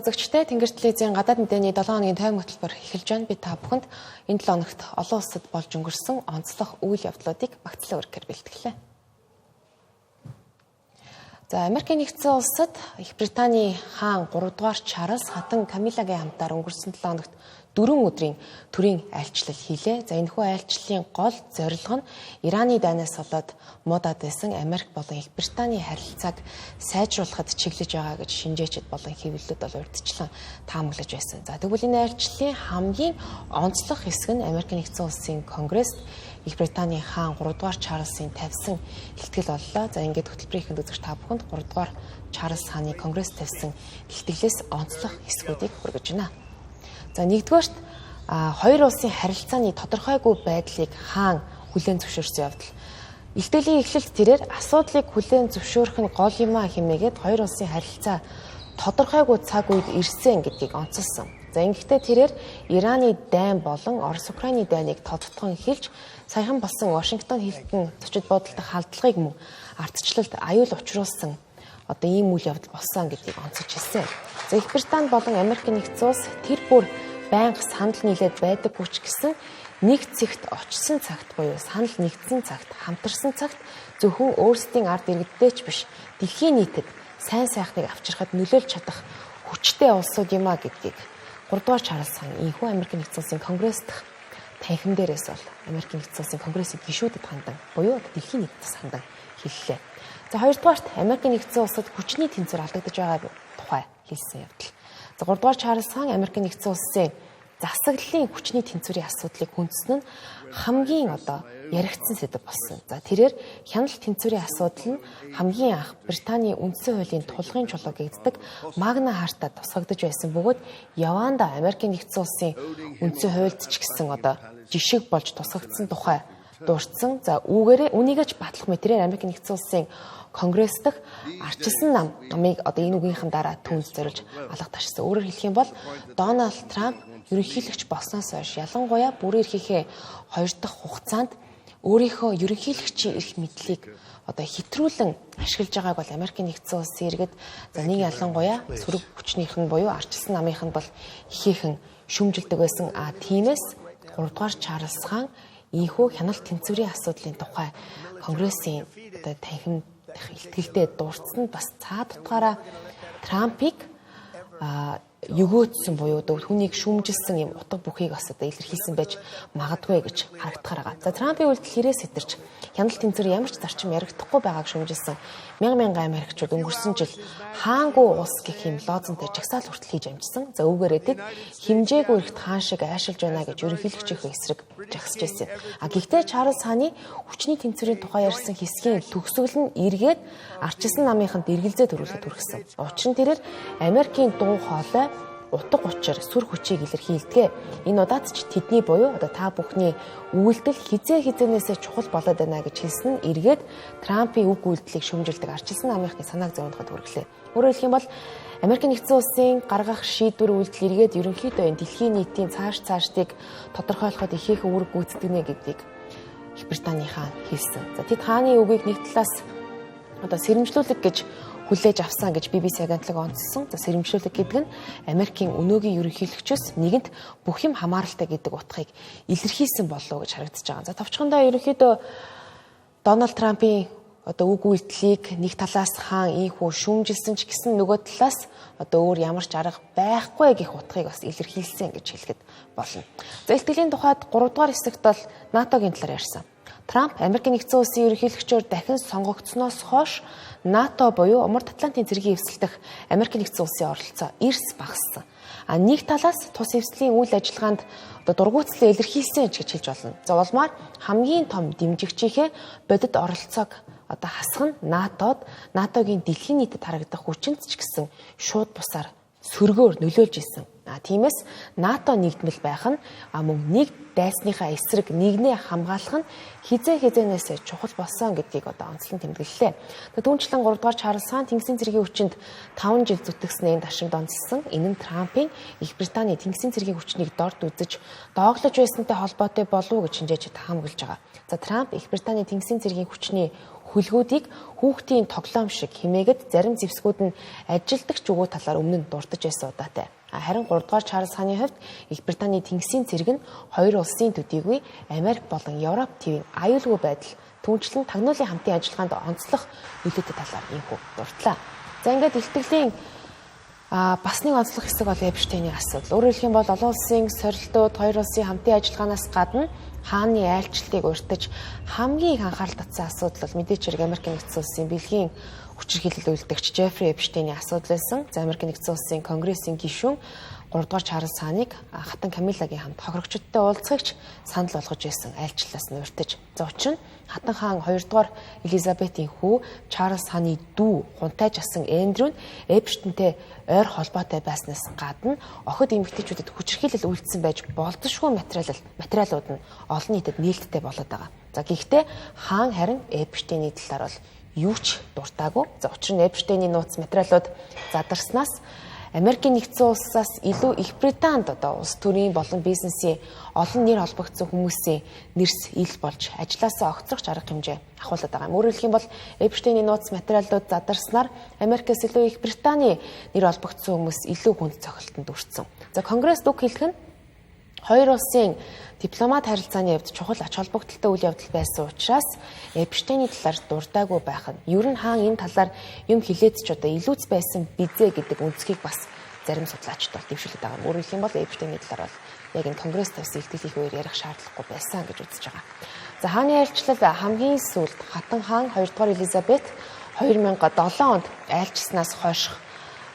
Үзэгчтэй Тэнгэр телевизийн гадаад мэдээний 7 хоногийн тойм хөтөлбөр эхэлж байна. Би та бүхэнд энэ 7 хоногт олон улсад болж өнгөрсөн онцлог үйл явдлуудыг багцлан өргөхөөр бэлтгэлээ. За, Америкийн нэгдсэн улсад Их Британий хаан 3 дугаар Чарльз хатан Камилагийн хамтаар өнгөрсөн 7 хоногт 4 өдрийн төрийн айлчлал хийлээ. За, энэхүү айлчлалын гол зорилго нь Ираны дайнаас болоод муудаад байсан Америк болон Их Британий харилцааг сайжруулахад чиглэж байгаа гэж шинжээчид болон хэвлэлүүд бол урьдчилан таамаглаж байсан. За, тэгвэл энэ айлчлалын хамгийн онцлог хэсэг нь Америкийн нэгдсэн улсын Конгресст Их Британий хаан 3 дугаар Чарльзын тавьсан илтгэл боллоо. За, ингээд хөтөлбөрийн эхэнд үзэгч та бүхэнд 3 дугаар Чарльз хааны Конгресс тавьсан илтгэлээс онцлог хэсгүүдийг хүргэж байна. За, нэгдүгээрт хоёр улсын харилцааны тодорхойгүй байдлыг хаан хүлээн зөвшөөрсөн явдал. Илтгэлийн эхлэлд тэрээр асуудлыг хүлээн зөвшөөрөх нь гол юм а хэмээгээд хоёр улсын харилцаа тодорхойгүй цаг үед ирсэн гэдгийг онцолсон. За, ингэхдээ тэрээр Ираны дайн болон Орос Украины дайныг тодтогхон хэлж саяхан болсон Вашингтон хилтэн зочид буудалдах халдлагыг мөн ардчлалд аюул учруулсан одоо ийм үйл явдал болсон гэдгийг онцолж хэлсэн. За, Их Британи болон Америкийн нэгдсэн улс тэр бүр байнга санал нийлээд байдаггүй ч гэсэн нэг цэгт очсон цагт буюу санал нэгдсэн цагт, хамтарсан цагт зөвхөн өөрсдийн ард иргэдтэй ч биш, дэлхийн нийтэд сайн сайхныг авчрахад нөлөөлж чадах хүчтэй улсууд юм а гэдгийг 3 дугаар Чарльз хаан энэхүү Америкийн нэгдсэн улсын Конгресс дахь танхим дээрээс бол Америкийн нэгдсэн улсын Конгрессийн гишүүдэд хандан буюу дэлхийн нийтэд хандан хэллээ. За, хоёрдугаарт Америкийн нэгдсэн улсад хүчний тэнцвэр алдагдаж байгаа тухай хэлсэн явдал. За, 3 дугаар Чарльз хаан Америкийн нэгдсэн улсын засаглалын хүчний тэнцвэрийн асуудлыг хүндсэн нь хамгийн одоо яригдсан сэдэв болсон. За, тэрээр хяналт тэнцвэрийн асуудал нь хамгийн анх Британий үндсэн хуулийн тулгын чулуу гэгддэг Магна Хартад тусгагдаж байсан бөгөөд яваандаа Америкийн нэгдсэн улсын үндсэн хуульд ч гэсэн одоо жишг болж тусгагдсан тухай дурдсан. За, үүгээрээ үнийгээ ч батлах мэт тэрээр Америкийн нэгдсэн улсын Конгресс дэх арчилсан намыг одоо энэ үгийнхэн дараа түүнд зориулж алга ташсан. Өөрөөр хэлэх юм бол Дональд Трамп ерөнхийлөгч болсноос хойш ялангуяа бүрэн эрхийнхээ хоёр дахь хугацаанд өөрийнхөө ерөнхийлөгчийн эрх мэдлийг одоо хэтрүүлэн ашиглаж байгааг бол Америкийн нэгдсэн улсын иргэд, за, нэг ялангуяа сөрөг хүчнийх нь буюу арчилсан намынх нь бол ихээхэн шүүмжилдэг байсан. А тиймээс 3 дугаар Чарльз хаан энэхүү хяналт тэнцвэрийн асуудлын тухай Конгрессийн одоо танхим илтгэлдээ дурдсан нь бас цаад утгаараа Трампыг өгөөдсөн буюу түүнийг шүүмжилсэн юм утга бүхийг бас одоо илэрхийлсэн байж магадгүй гэж харагдахаар байгаа. За, Трампын үйлдэл хэрээс сэтэрч хяналт тэнцвэр ямар ч зарчим яригдахгүй байгааг шүүмжилсэн мянган мянган Америкчууд өнгөрсөн жил хаангүй улс гэх юм лозунтай жагсаал хүртэл хийж амжсан. За, үүгээрээ тэд хэмжээгүй эрхт хаан шиг айшилж байна гэж ерөнхийлөгчийнхөө эсрэг жагсаж байсан. А гэхдээ Чарльз хааны хүчний тэнцвэрийн тухай ярьсан хэсгийн төгсгөл нь эргээд арчилсан намынханд эргэлзээ төрүүлэхэд хүргэсэн. Учир нь тэрээр Америкийн дуу хоолой утга учир сүр хүчийг илэрхийлдэг. Энэ удаад ч тэдний буюу одоо та бүхний үйлдэл хизээ хизээнээсээ чухал болоод байна гэж хэлсэн нь эргээд Трампын үг үйлдэлийг шүүмжилдэг арчилсан намынхны санааг зовноход хүргэлээ. Өөрөөр хэлэх юм бол Америкийн нэгдсэн улсын гаргах шийдвэр үйлдэл эргээд ерөнхийдөө энэ дэлхийн нийтийн цааш цаашдыг тодорхойлоход ихээхэн үүрэг гүйцэтгэнэ гэдгийг Их Британий хаан хэлсэн. За, тэд хааны үгийг нэг талаас одоо сэрэмжлүүлэг гэж хүлээж авсан гэж BBC агентлаг онцлсон. За, сэрэмжлүүлэг гэдэг нь Америкийн өнөөгийн ерөнхийлөгчөөс нэгэнт бүх юм хамааралтай гэдэг утгыг илэрхийлсэн болов уу гэж харагдаж байгаа. За, товчхондоо ерөнхийдөө Дональд Трампын одоо үг үйлдэлийг нэг талаас хаан ийхүү шүүмжилсэн ч гэсэн нөгөө талаас одоо өөр ямар ч арга байхгүй гэх утгыг бас илэрхийлсэн гэж хэлэхэд болно. За, илтгэлийн тухайд 3 дугаар хэсэгт бол НАТО-гийн талаар ярьсан. Трамп Америкийн нэгдсэн улсын ерөнхийлөгчөөр дахин сонгогдсоноос хойш НАТО буюу Умард Атлантын цэргийн эвсэл дэх Америкийн нэгдсэн улсын оролцоо эрс багассан. А нэг талаас тус эвслийн үйл ажиллагаанд одоо дургуутслаа илэрхийлсэн ч гэж хэлж болно. За, улмаар хамгийн том дэмжигчийнхээ бодит оролцоог одоо хасах нь НАТО-д НАТО-гийн дэлхийн нийтэд харагдах хүчинд ч гэсэн шууд бусаар сөргөөр нөлөөлж исэн. А тиймээс НАТО нэгдмэл байх нь мөн нэг дайсныхаа эсрэг нэгнээ хамгаалах нь хизээ хизээнээс чухал болсон гэдгийг одоо онцлон тэмдэглэлээ. Түүнчлэн 3 дугаар Чарльз хаан тэнгисийн цэргийн хүчинд 5 жил зүтгэсэн энэ ташрамд онцлсон. Энэ нь Трампын Их Британий тэнгисийн цэргийн хүчнийг дорд үзэж дооглож байсантай холбоотой болов уу гэж хинжээж таамаглаж байгаа. За, Трамп Их Британий тэнгисийн цэргийн хүчний хөлгүүдийг хүүхдийн тоглоом шиг химээгэд зарим зэвсгүүд нь ажилдагч өгөө талаар өмнө нь дурдж байсан удаатай. Харин 3 дугаар Чарльз хааны хувьд Их Британий тэнгисийн цэрэг нь хоёр улсын төдийгүй Америк болон Европ тивийн аюулгүй байдал түнчлэн тагнуулын хамтын ажиллагаанд онцлох нөлөөтэй талаар ийхүү дурдлаа. За ингээд илтгэлийн бас нэг онцлог хэсэг бол Эпштейний асуудал. Өөрөөр хэлэх юм бол олон улсын сорилтууд хоёр улсын хамтын ажиллагаанаас гадна хааны айлчлалыг урьдаж хамгийн их анхаарал татсан асуудал бол мэдээч хэрэг Америк нэгдсэн улсын бэлгийн хүчирхийлэл үйлдэгч Джеффри Эпштейний асуудал байсан. За Америк нэгдсэн улсын Конгрессийн гишүүн 3 дугаар Чарльз хааныг хатан Камилагийн хамт хохирогчдтой уулзахыг санал болгож байсан айлчлалаас нь урьдаж. За учир нь хатан хаан 2 дугаар Элизабетийн хүү Чарльз хааны дүү хунтайж асан Эндрю нь Эпштейнтэй ойр холбоотой байснаас гадна охид эмэгтэйчүүдэд хүчирхийлэл үйлдсэн байж болзошгүй материалууд нь олон нийтэд нээлттэй болоод байгаа. За гэхдээ хаан харин Эпштейний талаар бол юу ч дуртаагүй. За учир нь Эпштейний нууц материалууд задарснаас Америкийн нэгдсэн улсаас илүү Их Британд одоо улс төрийн болон бизнесийн олон нэр холбогдсон хүмүүсийн нэрс ил болж ажлаасаа огцрогч арга хэмжээ ахуулаад байгаа юм. Өөрөөр хэлэх юм бол Эпштейний нууц материалууд задарснаар Америкээс илүү Их Британий нэр холбогдсон хүмүүс илүү хүнд цохилтонд өртсөн. За Конгресс үг хэлэх нь хоёр улсын дипломат харилцааны хувьд чухал ач холбогдолтой үйл явдал байсан учраас Эпштейний талаар дурдаагүй байх нь ер нь хаан энэ талаар юм хилээд ч одоо илүүц байсан бизээ гэдэг өнцгийг бас зарим судлаачид бол дэвшүүлээд байгаа. Өөрөөр хэлэх юм бол Эпштейний талаар бол яг энэ Конгресс тавьсан илтгэлийн үеэр ярих шаардлагагүй байсан гэж үзэж байгаа. За хааны айлчлал хамгийн сүүлд хатан хаан 2 дугаар Элизабет 2007 онд айлчснаас хойших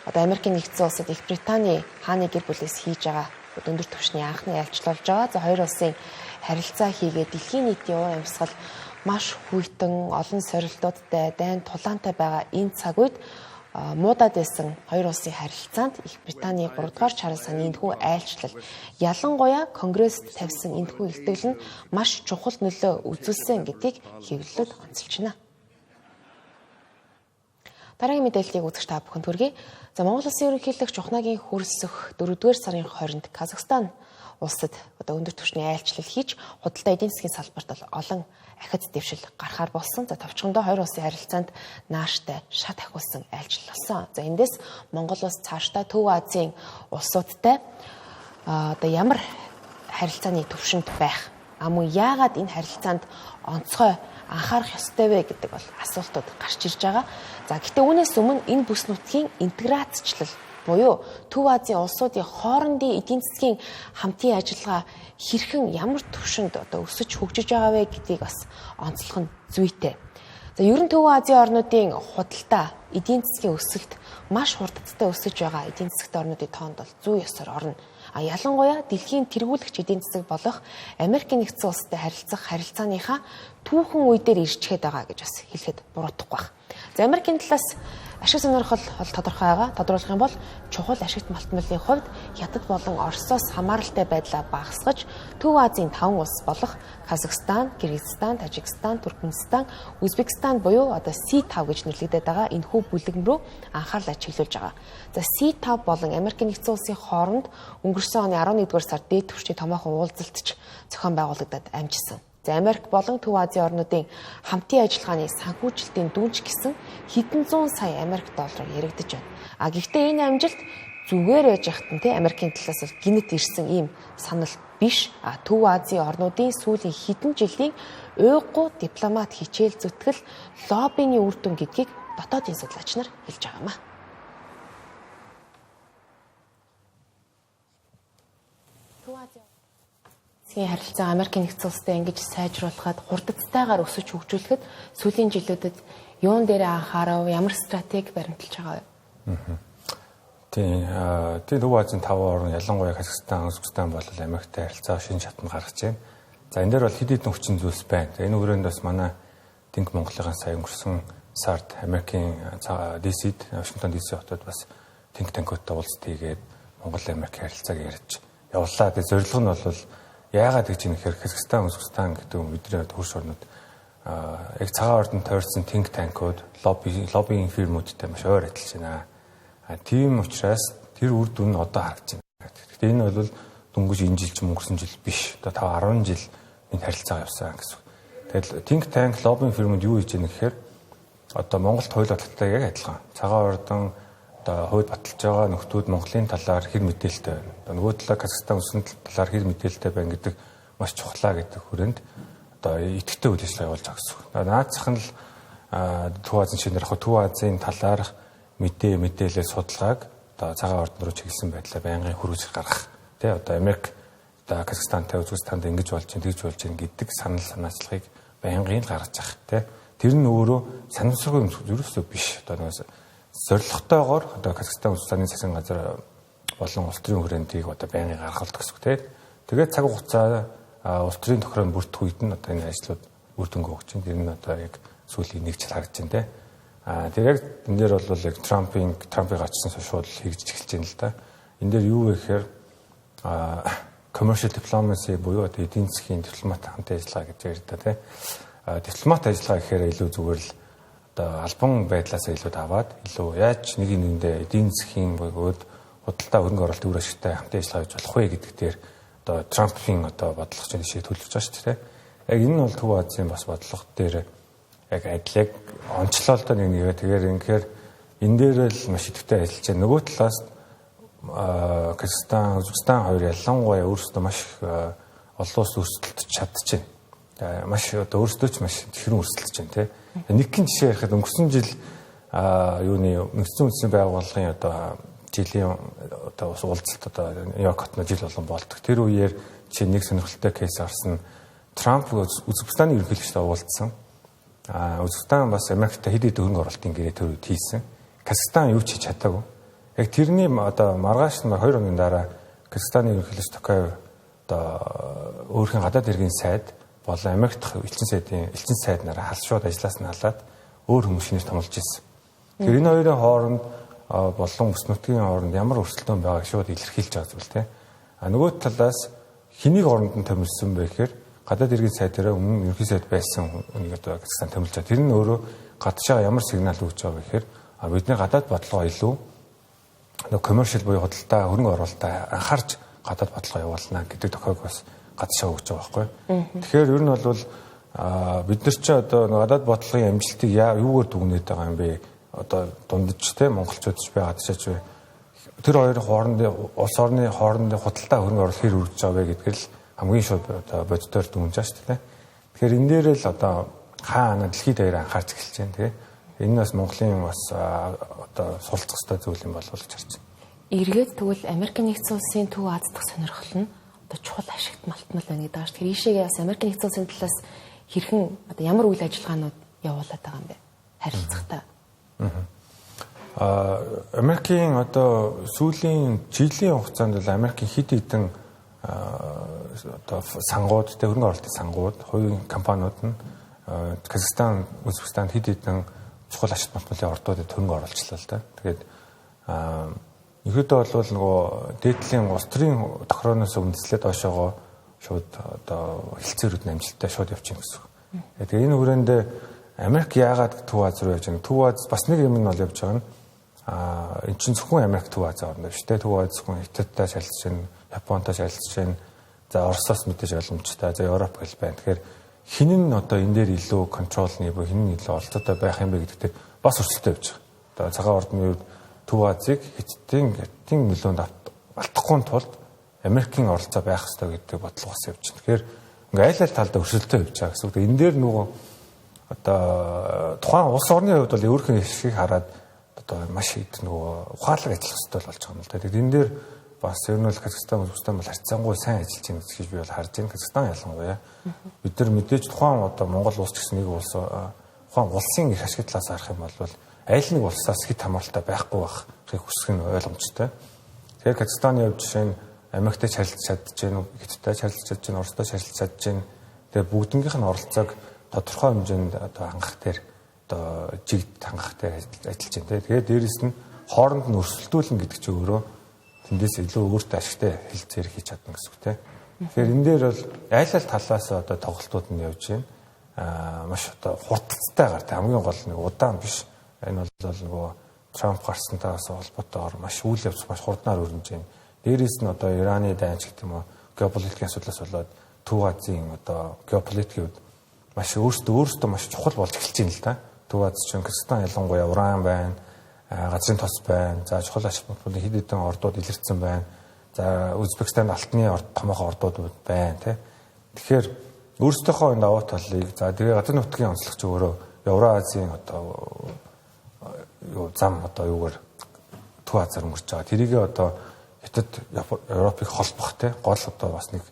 одоо Америкийн нэгдсэн улсад Их Британий хааны гэр бүлээс хийж байгаа өндөр түвшний анхны айлчлал болж байгаа. За хоёр улсын харилцаа хийгээд дэлхийн нийтийн уур амьсгал маш хүйтэн, олон сорилтуудтай, дайн тулаантай байгаа энэ цаг үед муудаад байсан хоёр улсын харилцаанд Их Британий 3 дугаар Чарльз хааны энэхүү айлчлал ялангуяа Конгресст тавьсан энэхүү илтгэл нь маш чухал нөлөө үзүүлсэн гэдгийг хэвлэлүүд онцолж байна. Дараагийн мэдээллийг үзэгч та бүхэнд хүргэе. За Монгол Улсын ерөнхийлөгч Ухнагийн хөрсөх 4-р сарын 20-нд Казахстан улсад одоо өндөр түвшний айлчлал хийж худалдаа эдийн засгийн салбарт бол олон ахиц дэвшил гарахаар болсон. За товчхондоо хоёр улсын харилцаанд нааштай шат ахиулсан айлчлал болсон. За эндээс Монгол улс цаашдаа Төв Азийн улсуудтай одоо ямар харилцааны түвшинд байх, мөн яагаад энэ харилцаанд онцгой анхаарах ёстой вэ гэдэг бол асуултууд гарч ирж байгаа. За гэхдээ үүнээс өмнө энэ бүс нутгийн интеграцчлал буюу Төв Азийн улсуудын хоорондын эдийн засгийн хамтын ажиллагаа хэрхэн ямар түвшинд одоо өсөж хөгжиж байгаа вэ гэдгийг бас онцлох нь зүйтэй. За ер нь Төв Азийн орнуудын худалдаа эдийн засгийн өсөлт маш хурдтай өсөж байгаа эдийн засгт орнуудын тоонд бол зүй ёсоор орно. Ялангуяа дэлхийн тэргүүлэгч эдийн засаг болох Америкийн нэгдсэн улстай харилцах харилцааныхаа түүхэн үе дээр ирчгээд байгаа гэж бас хэлэхэд буруудахгүй байх. За Америкийн талаас ашиг сонирхол бол тодорхой байгаа. Тодруулах юм бол чухал ашигт малтмалын хувьд Хятад болон Оросоос хамааралтай байдлаа багасгаж Төв Азийн 5 улс болох Казахстан, Кыргызстан, Тажикстан, Туркменистан, Узбекистан буюу одоо C5 гэж нэрлэгдээд байгаа энэхүү бүлэгэн рүү анхаарлаа чиглүүлж байгаа. За C5 болон Америкийн нэгдсэн улсын хооронд өнгөрсөн оны 11-р сард дээд түвшний томоохон уулзалт ч зохион байгуулагдаад амжсан. За Америк болон Төв Азийн орнуудын хамтын ажиллагааны санхүүжилтийн дүнч гэсэн хэдэн зуун сая Америк доллараар яригдаж байна. А гэхдээ энэ амжилт зүгээр байж хатан те Америкийн талаас бол гинэт ирсэн ийм санал биш. А Төв Азийн орнуудын сүүлийн хэдэн жилийн уйггүй дипломат хичээл зүтгэл лоббиний үр дүн гэдгийг дотоодын судлаач нар хэлж байгаа юм а. Төв Азийн харилцаа Америкийн нэгдсэн улстай ингэж сайжруулахад хурдцтайгаар өсөж хөгжүүлэхэд сүүлийн жилүүдэд юун дээр анхаарав, ямар стратеги баримталж байгаа вэ? Тийм, Төв Азийн 5 орн ялангуяа Казахстан, Узбекистан бол Америктай харилцаа шинэ шатанд гаргаж байна. За энэ дээр бол хэд хэдэн хүчин зүйлс байна. За энэ хүрээнд бас манай Тэнх Монголын сая өнгөрсөн сард Америкийн DC-д, Вашингтон DC хотод бас Think Tank-тай уулзалт хийгээд Монгол Америк харилцааг ярьж явлаа. Тэгээ зорилго нь бол яагаад гэж юм гэхээр Казахстан, Узбекистан гэдэг бидний хөрш орнууд яг цагаан ордонд тойрсон think tank-ууд, лоббиинг фирмүүдтэй маш ойр ажиллаж байна. Тийм учраас тэр үр дүн нь одоо харагдаж байна. Гэхдээ энэ бол дөнгөж энэ жил ч өнгөрсөн жил биш. Одоо 5 10 жил энэ харилцаа явсан гэсэн. Тэгэл think tank, лоббиинг фирмүүд юу хийж байгаа гэхээр одоо Монголд хууль баталтай яг адилхан. Цагаан ордон одоо хууль баталж байгаа нөхдүүд Монголын талаар хэр мэдээлэлтэй байна. Одоо нөгөө талаар Казахстан улсын талаар хэр мэдээлэлтэй байна гэдэг маш чухлаа гэдэг хүрээнд одоо идэвхтэй үйл ажиллагаа явуулж байгаа гэсэн үг. Наадцах нь л Төв Азийн шинээр яг Төв Азийн талаарх мэдээлэл судалгааг одоо цагаан ордон руу чиглэсэн байдлаар байнгын хөрвүүлж гаргах. Тэ одоо Америк одоо Казахстантай, Өзбекстанд ингэж болж чинь, тэгж болж чинь гэдэг санал санаачлагыг байнгын л гаргаж явах. Тэ тэр нь өөрөө санамсаргүй юм ерөөсөө биш. Одоо нэг зорилготойгоор одоо Казахстан, Өзбекстаны засгийн газар болон улс төрийн хүрээндийг одоо байнгын гаргалдаг гэсэн үг тий. Тэгээд цаг хугацаа улс төрийн тохироо бүрдэх үед нь одоо энэ ажлууд үр дүнгээ өгч чинь тэр нь одоо яг сүүлийн нэг жил харагдаж байна тий. Тэр яг энэ дээр бол яг Трампыг ачсан шууд хийж эхэлж байна л да. Энэ дээр юу вэ гэхээр commercial diplomacy буюу одоо эдийн засгийн дипломат хамтын ажиллагаа гэж ярьдаг тий. Дипломат ажиллагаа гэхээр илүү зүгээр л одоо албан байдлаасаа илүү аваад илүү яаж нэг нэгэндээ эдийн засгийн бөгөөд худалдаа хөрөнгө оруулалт үр ашигтай хамтын ажиллагаа хийж болох вэ гэдэг дээр одоо Трампын одоо бодлого чинь тийшээ төлөвлөж байгаа шүү дээ. Яг энэ нь бол Төв Азийн бас бодлого дээр яг адил яг онцлоо л доо нэг нэгэ. Тэгэхээр ингээр энэ дээр л маш идэвхтэй ажиллаж байна. Нөгөө талаас Казахстан, Өзбекстан хоёр ялангуяа өөрсдөө маш их олон улс өрсөлдөж чадчихэв. Маш одоо өөрсдөө ч маш хэрэн өрсөлдөж байна тий. Нэгэн жишээ ярихад өнгөрсөн жил юуны нэгдсэн үндэсний байгууллагын одоо жилийн одоо ус уулзалт одоо Нью-Йорк хотно жил болгон болдог. Тэр үеэр чи нэг сонирхолтой кейс гарсан. Трамп Өзбекстаны ерөнхийлөгчтэй уулзсан. Өзбекстан бас Америкт хэд хэдэн хөрөнгө оруулалтын гэрээ тэр үед хийсэн. Казахстан юу ч хийж чадаагүй. Яг тэрний одоо маргааш нь 2 өдрийн дараа Казахстаны ерөнхийлөгч Токаев одоо өөрхийн гадаад хэргийн сайд болон Америк дахь элчин сайд нараа халшууд ажлаас нь халаад өөр хүмүүс шинээр томилж ирсэн. Тэгэхээр энэ хоёрын хооронд болон бүс нутгийн хооронд ямар өрсөлдөөн байгааг шууд илэрхийлж байгаа зүйл тийм. А нөгөө талаас хэнийг оронд нь томилсон бэ гэхээр гадаад хэргийн сайд дээр өмнө ерөнхий сайд байсан хүнийг одоо Казахстан томилж байгаа. Тэр нь өөрөө гадшаа ямар сигнал өгч байгаа вэ гэхээр бидний гадаад бодлогоо илүү нөгөө commercial буюу худалдаа хөрөнгө оруулалтаа анхаарч гадаад бодлогоо явуулна гэдэг тохиог бас гадшаа өгч байгаа байхгүй. Тэгэхээр ер нь бол бид нар чи одоо гадаад бодлогын амжилтыг юугаар дүгнээд байгаа юм бэ? Одоо дундаж те монголчууд ч бай гадшаач бай. Тэр хоёрын хоорондын улс орны хоорондын худалдаа хөрөнгө оруулалт хэр үржиж байгаа вэ гэдгээр л хамгийн шууд одоо боддоор дүгнж байгаа шүү дээ. Тэгэхээр энэ дээр л одоо хаана дэлхийд даяар анхаарч эхэлж байна тий. Энэ нь бас Монголын бас одоо суралцах ёстой зүйл юм болов уу гэж харж байна. Эргээд тэгвэл Америк нэгдсэн улсын Төв Аз дахь сонирхол нь одоо чухал ашигт малтмал байна гэдэг ааш. Тэгэхээр ийшээгээ бас Америк нэгдсэн улсын талаас хэрхэн одоо ямар үйл ажиллагаанууд явуулаад байгаа юм бэ? Харилцахдаа. Америкийн одоо сүүлийн жилийн хугацаанд бол Америкийн хэд хэдэн одоо сангууд тэ хөрөнгө оруулалтын сангууд, хувийн компаниуд нь Казахстан, Өзбекстанд хэд хэдэн чухал ашиг малтмалын ордуудад хөрөнгө оруулчлаа л да. Тэгээд ерөөдөө бол нөгөө дээдлийн улс төрийн тохирооноос үндэслээд доошоогоо шууд одоо хэлцээрүүд нь амжилттай шууд явчих юм гэсэн үг. Тэгээд энэ хүрээнд Америк яагаад Төв Аз руу явж байгаа? Төв Аз бас нэг юм нь бол явж байгаа нь эн чинь зөвхөн Америк Төв Азийн орн биш те. Төв Аз зөвхөн Хятадтай шалцж байна, Японтой шалцж байна. За Оросоос мэдээж боломжтой. За Европ гэл байна. Тэгэхээр хин нь одоо энэ дээр илүү контролны буюу хин нь илүү оролцоотой байх юм бэ гэдэг дээр бас өрсөлдөөн явж байгаа. Одоо цагаан ордны үед Төв Азийг Хятадын нөлөөнд алдахгүй тулд Америкийн оролцоо байх ёстой гэдэг бодлого бас явж байна. Тэгэхээр ингээ айл аль талдаа өрсөлдөөн явж байгаа гэсэн үг. Энэ дээр нөгөө одоо тухайн улс орны хувьд бол өөрхийн ашгийг хараад одоо маш их нөгөө ухаалаг ажиллах ёстой болж байгаа юм л да. Тэгээд энэ дээр бас ер нь бол Казахстан, Өзбекстан бол харьцангуй сайн ажиллаж байна гэж би бол харж байна. Казахстан ялангуяа бид нар мэдээж тухайн одоо Монгол улс гэсэн нэг улс тухайн улсын их ашиг талаас харах юм бол аль нэг улсаас хэд хамааралтай байхгүй байхыг хүсэх нь ойлгомжтой. Тэгэхээр Казахстаны хувьд жишээ нь Америктэй харилцаж чадж байна, Хятадтай харилцаж чадж байна, Оростой харилцаж чадж байна. Тэгээ бүгднгийнх нь оролцоог тодорхой хэмжээнд одоо хангах дээр одоо жигд хангах дээр ажиллаж байна. Тэгээд дээрэс нь хооронд нь өрсөлдүүлэн гэдэг чинь өөрөө тэндээс илүү өөртөө ашигтай хэлцээр хийж чадна гэсэн үг тийм. Тэгэхээр энэ дээр бол айл аль талаас одоо тоглолтууд нь явж байна. Маш одоо хурдцтайгаар тийм хамгийн гол нэг удаан биш. Энэ бол нөгөө Трамп гарсантай бас холбоотойгоор маш үйл явц маш хурднаар өрнөж байна. Дээрээс нь одоо Ираны дайнч гэх юм уу геополитикийн асуудлаас болоод Төв Азийн одоо геополитикийн хувьд маш өөрсдөө маш чухал болж эхэлж байна л да. Төв Аз чинь Казахстан ялангуяа уран байна, газрын тос байна. За чухал ач холбогдлын хэд хэдэн ордууд илэрсэн байна. За Узбекистанд алтны томоохон ордууд байна тий. Тэгэхээр өөрсдийнхөө энэ давуу талыг за тэгээ газар нутгийн онцлог чи өөрөө Евроазийн одоо юу зам одоо юугаар Төв Азиар өнгөрч байгаа. Тэрийгээ одоо Хятад Европыг холбох тий гол одоо бас нэг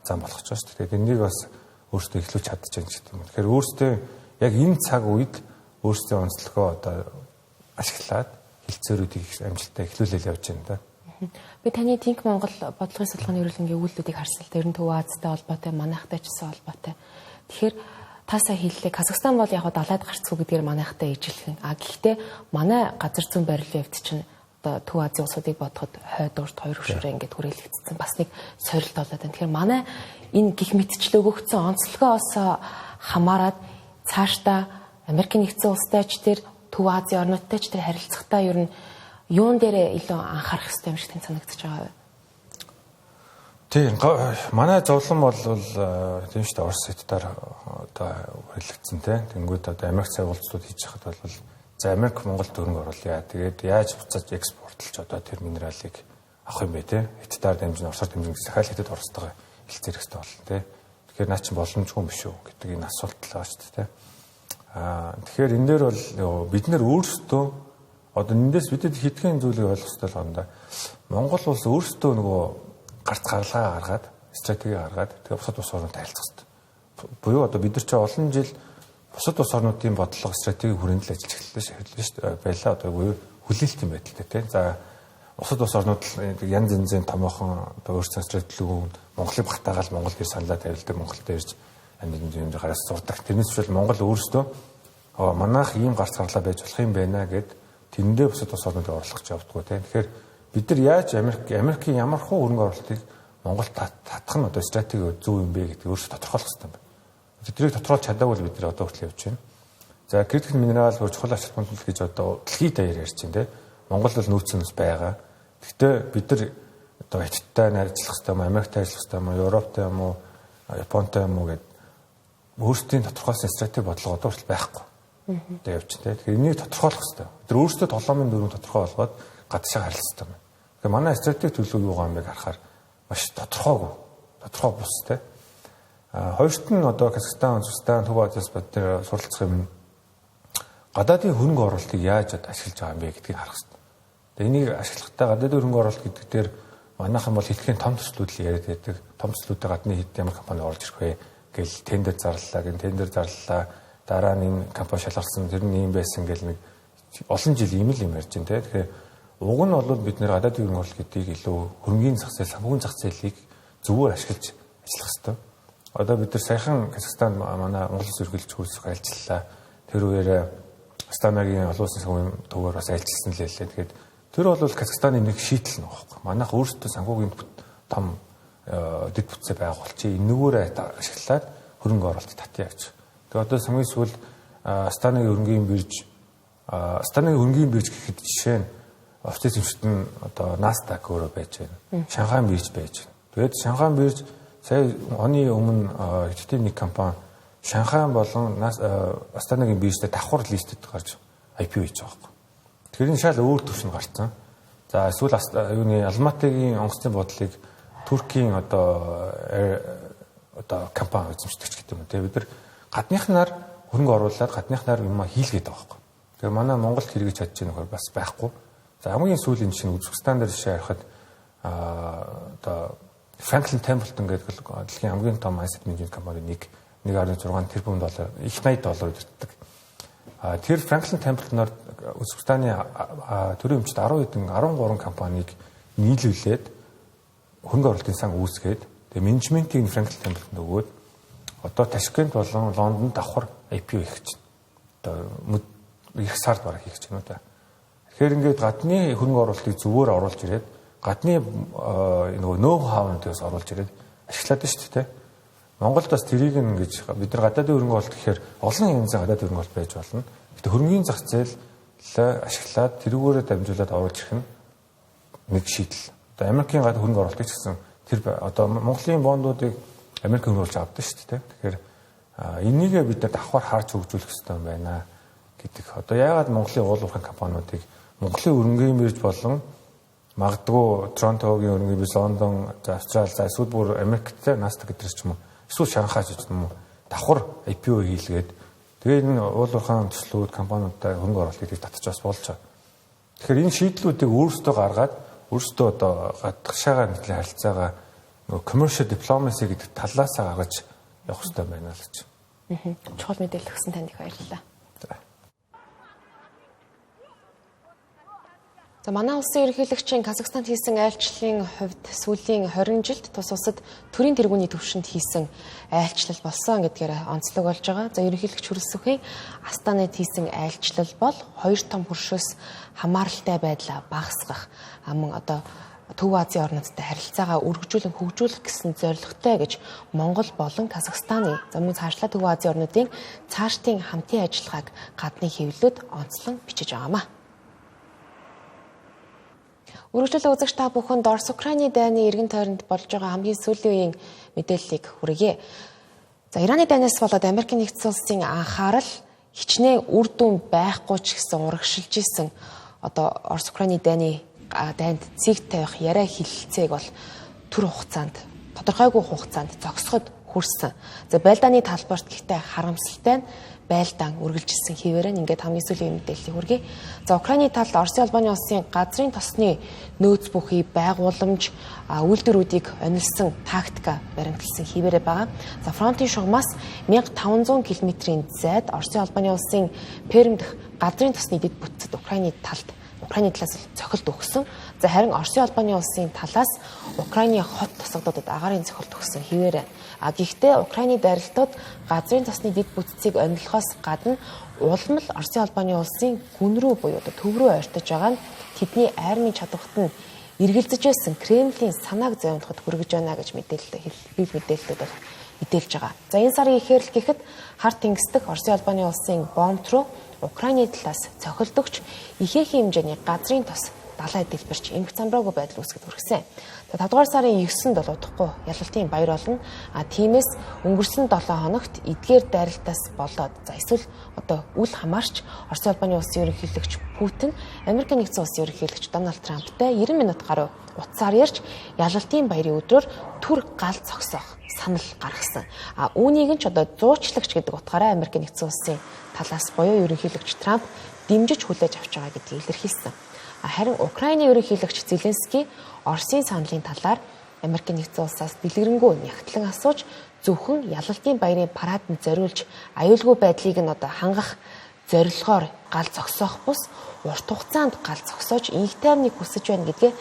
зам болгож байгаа шүү дээ. Тэгээд энийг бас өөрсдөө эхлүүлж чадчих юм гэдэг юм. Тэгэхээр өөрсдөө яг энэ цаг үед өөрсдийн онцлогоо одоо ашиглаад хэлцээрүүдийг амжилттай эхлүүлэл явж байна да. Би таны Think Монгол бодлогын судалгааны ерөөлөнгийн өгүүлбэрүүдийг харсан л ер нь Төв Азтай холбоотой, манайхтай ч гэсэн холбоотой. Тэгэхээр та сая хэллээ. Казахстан бол яг далайд гарцгүй гэдгээр манайхтай ижилхэн. А гэхдээ манай газар зүйн барилын хувьд чинь одоо Төв Азийн улсуудыг бодоход хойд урд хоёр хөшөөрөө ингээд хүрээлэгдсэн бас нэг сорилт болоод байна. Тэгэхээр манай энэ гих мэтчлээ өгөгдсөн онцлогоос хамаарат цаашдаа Америкийн нэгдсэн улстай ч тэр Төв Азийн орнуудтай ч тэр харилцахдаа ер нь юун дээр илүү анхаарах хэрэгтэй юм шиг тань санагдаж байгаа вэ? Тийм, манай зовлон бол тийм шүү дээ, Орос Хятадаар одоо хүрээлэгдсэн тийм. Тэнгүүд одоо Америк цаг уулзлууд хийж хахад бол за Америк Монгол хөрөнгө оруулъя. Тэгээд яаж буцааж экспортлж одоо тэр минералыг авах юм бэ те. Хятадаар дамжин, Оросоор дамжин гэсэн дахиад Хятад Оростойгоо хэлцээрэх хэрэгтэй болно те. Тэгэхээр наа чин боломжгүй юм биш үү гэдэг энэ асуулт л байгаа шүү дээ те. Аа тэгэхээр энэ дээр бол бид нэр өөрсдөө одоо эндээс бидэд хэдхэн зүйлийг ойлгох хэрэгтэй л байна да. Монгол улс өөрсдөө нөгөө гарц гаралгаа гаргаад, стратеги гаргаад тэгээ бусад улс орнууд харилцах хэрэгтэй. Буюу одоо бид нар чи олон жил бусад улс орнуудын бодлого стратеги хүрээнд л ажиллаж эхэллээ шүү дээ. Байлаа одоо буюу хүлээлтийн байдалтай тийм. За бусад улс орнууд янз янзын томоохон одоо өөрсдөө стратеги Монголыг багтаагаал Монгол дээр саналаа тавилдаг, Монгол дээр ирж янз янзын гараас сурдаг. Тэрнээс биш Монгол өөрсдөө манайх ийм гарц гарлаа байж болох юм байна гэд тэрэндээ бусад улс орнуудыг орлох гэж явдггүй тийм. Тэгэхээр бид нар яаж Америкийн ямар хуу хөрөнгө оруулалтыг Монгол татах нь одоо стратеги зөв юм бэ гэдгийг өөрсдөө тодорхойлох хэрэгтэй юм байна. Тэрийг тодорхойлж чадаагүй л бид нар одоо хүртэл явж байна. За критик минерал бүр чухал ач холбогдол гэж одоо дэлхийд даяар ярьж байна тийм. Монгол бол нөөцөн бас байгаа. Гэхдээ бид нар одоо Хятадтай ажиллах хэрэгтэй юм уу, Америктай ажиллах хэрэгтэй юм уу, Европтой юм уу, Японтой юм уу гэд өөрсдийн тодорхойлсон стратеги бодлого одоо хүртэл байхгүй. Тэгээ явж байна. Тэгэхээр энийг тодорхойлох хэрэгтэй. Бид нар өөрсдөө толгойн дүрм тодорхой болгоод гадшаа харилцах хэрэгтэй юм. Тэгэхээр манай стратеги төлөв юу байгаа юм бэ харахаар маш тодорхойгүй. Тодорхой бус те. А хоёрт нь одоо Казахстан, Узбекистан, Төв Азиас бид нэр суралцах юм гадаадын хөрөнгө оруулалтыг яаж ашиглаж байгаа юм бэ гэдгийг харах хэрэгтэй. Тэгээ энийг ашиглахдаа гадаадын хөрөнгө оруулалт гэдэг дээр манайхан бол хэлхийн том төслүүд л яриад байдаг. Том төслүүдээ гадны хэд ямар компани орж ирэх вэ гэл тендер зарлалаа, гэн тендер зарлалаа. Дараа нь энэ компани шалгарсан, тэр нь ийм байсан гэл нэг олон жил ийм л юм ярьж байна те. Тэгэхээр уг нь бол бид нэр гадаадын хөрөнгө оруулалт гэдгийг илүү хөрөнгөний зах зээл, санхүүгийн зах зээлийг зөвөр ашиглаж ажиллах хэрэгтэй. Одоо бид нар саяхан Казахстанд манай Монгол Улс ерөнхийлөгч хөрсөх айлчлалаа. Тэр үеэр Астанагийн олон улсын санхүүгийн төвөөр бас айлчилсан л байлээ. Тэгэхээр тэр бол Казахстаны нэг шийдэл нэг байхгүй. Манайх өөрсдөө санхүүгийн том дэд бүтцээ байгуулчих. Энэгүүрээ ашиглаад хөрөнгө оруулалт татъя гэж. Тэгээ одоо хамгийн сүүл Астанагийн хөрөнгөний бирж, Астанагийн хөрөнгөний бирж гэхэд жишээ нь офис зэмшилт нь одоо Nasdaq өөрөө байж байна. Шанхай бирж байж байна. Тэгээд Шанхай бирж сая оны өмнө Хятадын нэг компани Шанхай болон Астанагийн биржтэй давхар листэд гарч IPO хийж байгаа байхгүй. Тэгэхээр энэ шал өөр төвшөнд гарцсан. За эсвэл юуны Алматыгийн онгоцны бодлыг Туркийн одоо компани эзэмшдэг ч гэдэг юм уу. Тэгээ бид нар гадныхнаар хөрөнгө оруулаад гадныхнаар юм хийлгээд байгаа байхгүй. Тэгээ манай Монголд хэрэгж чадж байгаа нөхөр бас байхгүй. За хамгийн сүүлийн жишээ нь Узбекистан дээр жишээ ярихад одоо Franklin Templeton гэдэг дэлхийн хамгийн том asset management компани нэг 1.6 тэрбум доллар, их 80 доллар удирддаг. Тэр Franklin Templeton-оор Узбекистаны төрийн өмчт 10 хэдэн 13 компанийг нийлүүлээд хөрөнгө оруулалтын сан үүсгээд тэгээ менежментийг Franklin Templeton өгөөд одоо Ташкент болон Лондонд давхар IPO хийх гэж байна. Одоо их сард бараг хийх гэж байна уу та. Тэгэхээр ингээд гадны хөрөнгө оруулалтыг зөвөр оруулж ирээд гадны нөгөө ноу хау-нуудаас оруулж ирээд ашиглаад байна шүү дээ. Монголд бас тэрийг ингэж бид нар гадаадын хөрөнгө оруулалт гэхээр олон янзын гадаадын хөрөнгө оруулалт байж болно. Гэтэ хөрөнгөний зах зээл ашиглаад тэрүүгээрээ дамжуулаад оруулж ирэх нь нэг шийдэл. Одоо Америкийн гадаад хөрөнгө оруулалтыг ч гэсэн тэр одоо Монголын бондуудыг Америк хөрөнгө оруулж авдаг шүү дээ. Тэгэхээр энийгээ бид нар давхар харж хөгжүүлэх хэрэгтэй юм байна. гэдэг. Одоо яагаад Монголын уул уурхайн компаниудыг Монголын өрнгийн бирж болон магадгүй Торонтогийн өрнгийн бирж, Лондон, Австрали, за эсвэл бүр Америкт Nasdaq гэдэг ч юм уу, эсвэл Шанхай ч юм уу давхар IPO хийлгээд тэгээ энэ уул уурхайн төслүүд компаниудаа хөрөнгө оруулалт хийж татчих бас болж байгаа. Тэгэхээр энэ шийдлүүдийг өөрсдөө гаргаад өөрсдөө одоо гадагшаага нийтлэн харилцаагаа нөгөө commercial diplomacy гэдэг талаасаа гаргаж явах хэрэгтэй байна л гэж. Чухал мэдээлэл өгсөн танд их баярлалаа. За манай улсын ерөнхийлөгчийн Казахстанд хийсэн айлчлалын хувьд сүүлийн 20 жилд тус улсад төрийн тэргүүний түвшинд хийсэн айлчлал болсон гэдгээр онцлог болж байгаа. За ерөнхийлөгч Хүрэлсүхийн Астанад хийсэн айлчлал бол хоёр том хөршөөс хамааралтай байдлаа багасгах, мөн одоо Төв Азийн орнуудтай харилцаагаа өргөжүүлэн хөгжүүлэх гэсэн зорилготой гэж Монгол болон Казахстаны за мөн цаашлаа Төв Азийн орнуудын цаашдын хамтын ажиллагааг гадны хэвлэлүүд онцлон бичиж байгаамаа. Үргэлжлэл үзэгч та бүхэнд Орос Украины дайны эргэн тойронд болж байгаа хамгийн сүүлийн үеийн мэдээллийг хүргье. За Ираны дайнаас болоод Америкийн нэгдсэн улсын анхаарал хичнээн үр дүн байхгүй ч гэсэн урагшилж исэн одоо Орос Украины дайны дайнд цэг тавих яриа хэлэлцээг бол төр хугацаанд тодорхойгүй хугацаанд зогсоход хүрсэн. За байлдааны талбарт гэхдээ харамсалтай нь байлдаан үргэлжилсэн хэвээр нь ингээд хамгийн сүүлийн мэдээллийг хүргэе. За Украины талд Оросын холбооны улсын газрын тосны нөөц бүхий байгууламж үйлдвэрүүдийг онилсан тактика баримтлсан хэвээрээ байгаа. За фронтын шугамаас 1500 км-ийн зайд Оросын холбооны улсын Перм дэх газрын тосны дэд бүтцэд Украины талд Украины талаас цохилт өгсөн. За харин Оросын холбооны улсын талаас Украины хот тосгодуудад агаарын цохилт өгсөн хэвээрээ. А гэхдээ Украины дайралтууд газрын тосны дэд бүтцийг онилохоос гадна улам л Оросын холбооны улсын гүн рүү буюу төв рүү ойртож байгаа нь тэдний армийн чадварт нь эргэлзэж байсан Кремлийн санааг зовноход хүргэж байна гэж мэдээлэл бий мэдээлэлүүд бол мэдээлж байгаа. За энэ сарын ихээр л гэхэд хар тэнгис дэх Оросын холбооны улсын бомб руу Украины талаас цохилдогч ихээхэн хэмжээний газрын тос далай дэлбэрч эмх замбраагүй байдал үүсгэд хүргэсэн. За 5 дугаар сарын 9-нд бол удахгүй ялалтын баяр болно. А тиймээс өнгөрсөн 7 хоногт эдгээр дайралтаас болоод за эсвэл одоо үл хамаарч Оросын холбооны улсын ерөнхийлөгч Путин Америкийн нэгдсэн улсын ерөнхийлөгч Дональд Трамптай 90 минут гаруй утсаар ярьж ялалтын баярын өдрөөр төр гал зогсоох санал гаргасан. А үүнийг нь ч одоо зуучлагч гэдэг утгаараа Америкийн нэгдсэн улсын талаас буюу ерөнхийлөгч Трамп дэмжиж хүлээж авч байгаа гэдгийг илэрхийлсэн. Харин Украины ерөнхийлөгч Зеленский Оросын саналын талаар Америкийн нэгдсэн улсаас дэлгэрэнгүй нягтлан асууж зөвхөн ялалтын баярын параданд зориулж аюулгүй байдлыг нь одоо хангах зорилгоор гал зогсоох бус урт хугацаанд гал зогсоож инх тайвныг хүсэж байна гэдгээ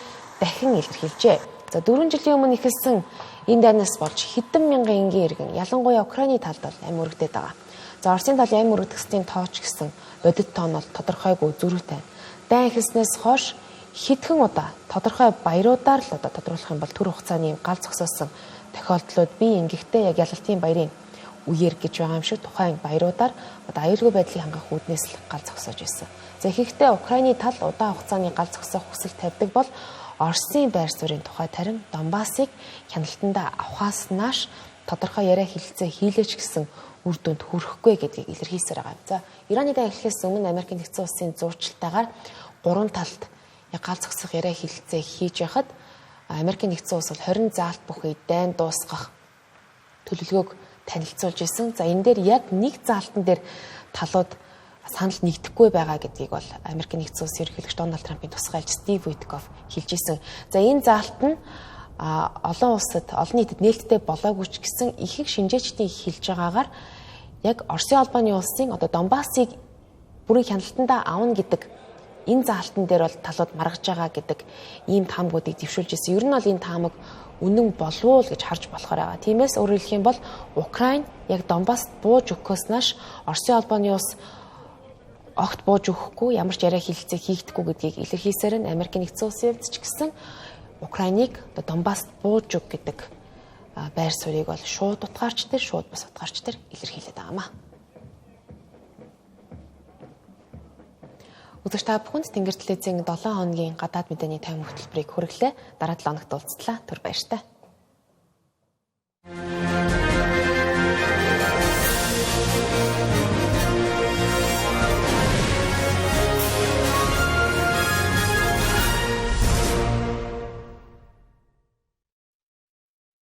дахин илэрхийлжээ. За 4 жилийн өмнө эхэлсэн энэ дайнаас болж хэдэн мянган энгийн иргэн ялангуяа Украины талд бол амь өргөдөд байгаа. За Оросын талын амь өргөдөгсдийн тооч гэсэн бодит тоон бол тодорхойгүй зөрүүтэй. Дайн эхэлснээс хойш хэдхэн удаа тодорхой баяруудаар л одоо тодруулах юм бол төр хугацааны гал зогсоосон тохиолдлууд бий. Ингэхдээ яг ялалтын баярын үеэр гэж байгаа юм шиг тухайн баяруудаар одоо аюулгүй байдлыг хангах үүднээс л гал зогсоож байсан. За ихэнхдээ Украины тал удаан хугацааны гал зогсоох хүсэл тавьдаг бол Оросын байр суурийн тухай тарин Донбассыг хяналтандаа авахаас нааш тодорхой яриа хэлэлцээ хийлээч гэсэн үр дүнд хүрэхгүй гэдгийг илэрхийлсээр байгаа юм. За Ираны дайн эхлэхээс өмнө Америкийн нэгдсэн улсын зуучлалтайгаар гурван талд яг гал зогсох яриа хэлэлцээ хийж байхад Америкийн нэгдсэн улс бол 20 заалт бүхий дайн дуусгах төлөвлөгөөг танилцуулж исэн. За энэ дээр яг нэг заалтан дээр талууд санал нэгдэхгүй байгаа гэдгийг бол Америкийн нэгдсэн улсын ерөнхийлөгч Дональд Трампын тусгай айлч Стив Уиткофф хэлж исэн. За энэ заалт нь олон улсад олон нийтэд нээлттэй болоогүй ч гэсэн ихэнх шинжээчдийн хэлж байгаагаар яг Оросын холбооны улсын одоо Донбассыг бүрэн хяналтандаа авна гэдэг энэ заалтан дээр бол талууд маргаж байгаа гэдэг ийм таамгуудыг дэвшүүлж ирсэн. Ер нь бол энэ таамаг үнэн болов уу гэж харж болохоор байгаа. Тиймээс өөрөөр хэлэх юм бол Украин яг Донбасст бууж өгөхөөс нааш Оросын холбооны улс огт бууж өгөхгүй, ямар ч яриа хэлэлцээ хийгдэхгүй гэдгийг илэрхийлсээр нь Америкийн нэгдсэн улсын хувьд ч гэсэн Украиныг одоо Донбасст бууж өг гэдэг байр суурийг бол шууд утгаарч тэр, шууд бус утгаарч тэр илэрхийлээд байгаа юм аа. Үзэгч та бүхэнд Тэнгэр телевизийн 7 хоногийн гадаад мэдээний тайван хөтөлбөрийг хүргэлээ. Дараа 7 хоногт уулзлаа. Түр баяртай.